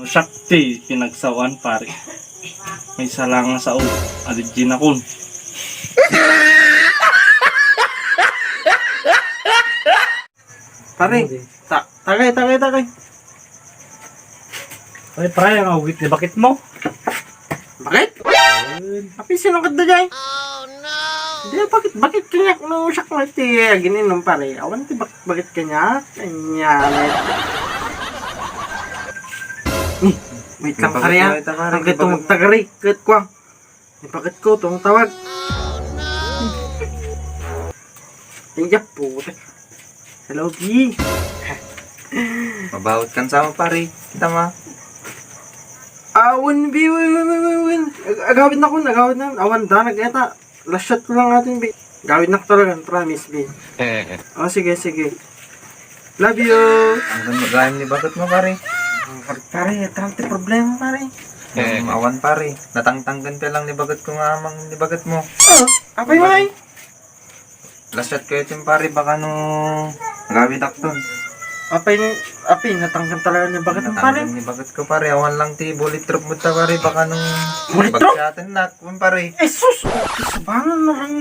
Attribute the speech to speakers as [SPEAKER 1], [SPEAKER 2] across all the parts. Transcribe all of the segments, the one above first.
[SPEAKER 1] Shakti pinagsawan pare. May salang sa o. Aligin akon. Pare, tagay.
[SPEAKER 2] Pare, ang awit ni bakit mo?
[SPEAKER 1] Bakit? Tapi sinungkad na dyan. Di, bakit kanyak no siya kung iti gininom pare. Awan ti bakit kanyak? Kanyak. Wait lang pare ha. Ang gatong magtagari. Kahit ko. Bakit ko itong tawag? Tinjap po. Hello, Gi.
[SPEAKER 3] Mabawat kan sama pare. Kita ma.
[SPEAKER 1] Awan, Bi. Win. Agawin na. Awan, danag eta. Last shot ko lang natin, Bi. Gawin na ko talaga. Promise, Bi. Oh, sige. Love you.
[SPEAKER 3] Ang magayon ni bakit mo pare?
[SPEAKER 1] Pare, tanti problema, pare.
[SPEAKER 3] Awan pare. Natangtanggan ka lang ni bagat ko nga amang ni bagat mo.
[SPEAKER 1] Oh, apay mo ay?
[SPEAKER 3] Last shot kayo yung pare baka nung gawin akton.
[SPEAKER 1] Apay, natanggan talaga niya. Bakit ang pare?
[SPEAKER 3] Natanggan ni bagat ko pare. Awan lang ti bullet drop mo ta pare baka nung
[SPEAKER 1] Bullet drop?
[SPEAKER 3] bagsatin na kung pare.
[SPEAKER 1] Sus! Sabangan na lang.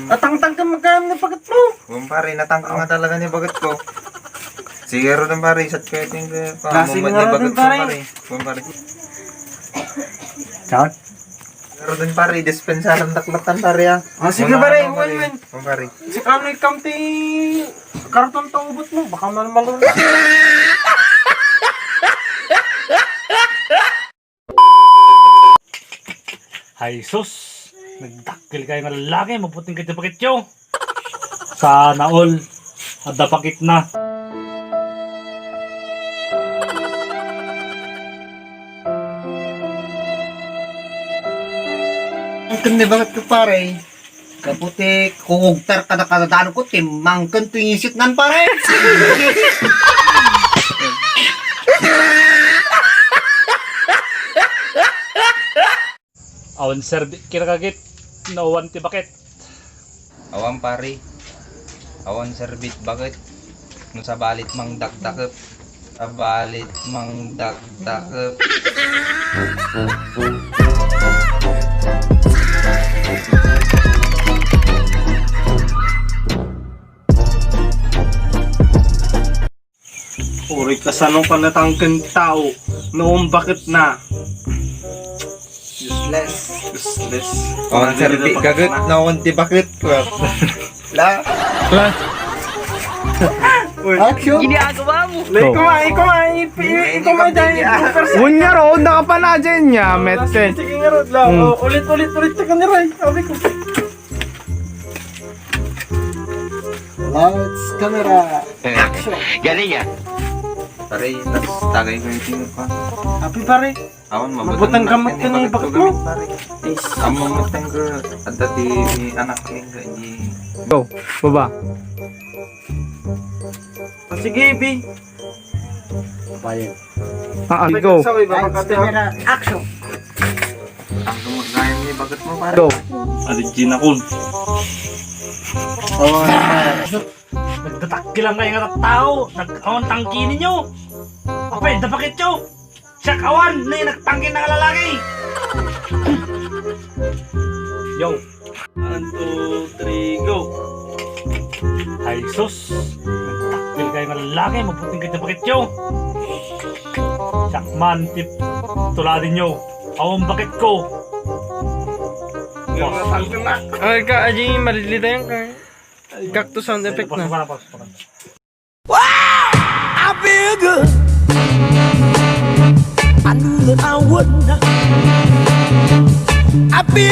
[SPEAKER 1] Natangtang ka magkano na bakit mo?
[SPEAKER 3] Kung pare natangkan nga talaga ni bagat ko. Sige ro din pare. Sat kayo yung
[SPEAKER 1] Klase
[SPEAKER 3] moment
[SPEAKER 1] nga
[SPEAKER 3] ni
[SPEAKER 1] rin,
[SPEAKER 3] bagat ko
[SPEAKER 1] pare.
[SPEAKER 3] pare. Kung pare.
[SPEAKER 2] Saan?
[SPEAKER 3] Pero din pare. Dispensaran taklatan pare ha.
[SPEAKER 1] Ah, sige pare, win.
[SPEAKER 3] Kung pare.
[SPEAKER 1] Si ano yung ti karton tong ubot mo, baka malmalun.
[SPEAKER 2] Ay sus! Nagdakil kayo ng lalaki, maputing kayo bakit yo! Sana all, ada pakit na.
[SPEAKER 4] Ang kanda bakit ko pare? Kaputi, kugtar kada kadadano ko, timangkan to yung isip nan pare.
[SPEAKER 2] Awan sir, kira kagit, nawan ti bakit.
[SPEAKER 3] Awan pare. Awan serbit bakit? No sa balit mang dakdakep. Sa balit mang dakdakep.
[SPEAKER 1] Uri ka sa nung panatangkan tao, noong bakit na? Useless.
[SPEAKER 3] Awan serbit kaget nawan ti bakit ko. La.
[SPEAKER 4] Action!
[SPEAKER 1] Like, kumain dyan.
[SPEAKER 5] Unya ro, nakapanadyan niya, mette.
[SPEAKER 1] Sige nga rin lang. Ulit ka kanira. Sabi ko.
[SPEAKER 4] Lights, camera.
[SPEAKER 3] Pare, tas tagay ko yung tingin pa.
[SPEAKER 1] Happy pare.
[SPEAKER 3] Awan
[SPEAKER 1] Mabutang gamot ka na yung bakit mo.
[SPEAKER 3] pare.
[SPEAKER 1] Yes.
[SPEAKER 3] Among matang ko at dati anak ko yung
[SPEAKER 5] Go, baba.
[SPEAKER 1] Sige, B.
[SPEAKER 2] Bayan.
[SPEAKER 5] Go.
[SPEAKER 1] Sabi ba
[SPEAKER 4] Lights, camera, action!
[SPEAKER 3] ang gumagayon ni bagat mo pare.
[SPEAKER 5] Go.
[SPEAKER 1] Aligin akon.
[SPEAKER 2] Nagdatakil lang kayo ng tao, nag-awan tangki ninyo. Apay, da bakit yo? Siya kawan na yung nagtangki ng lalaki. Yo,
[SPEAKER 1] 1, 2, 3, go.
[SPEAKER 2] ay sus! Nagdakil kayo ng lalaki, maputing kayo bakit yo? Sakman, tip, tuladin nyo. Awan bakit ko?
[SPEAKER 1] Natangkan na.
[SPEAKER 5] Ay ka, aji malilita yan ka. Cactus sound effect na.
[SPEAKER 2] Pasok ka na.
[SPEAKER 6] I feel good. I knew that I would not. I feel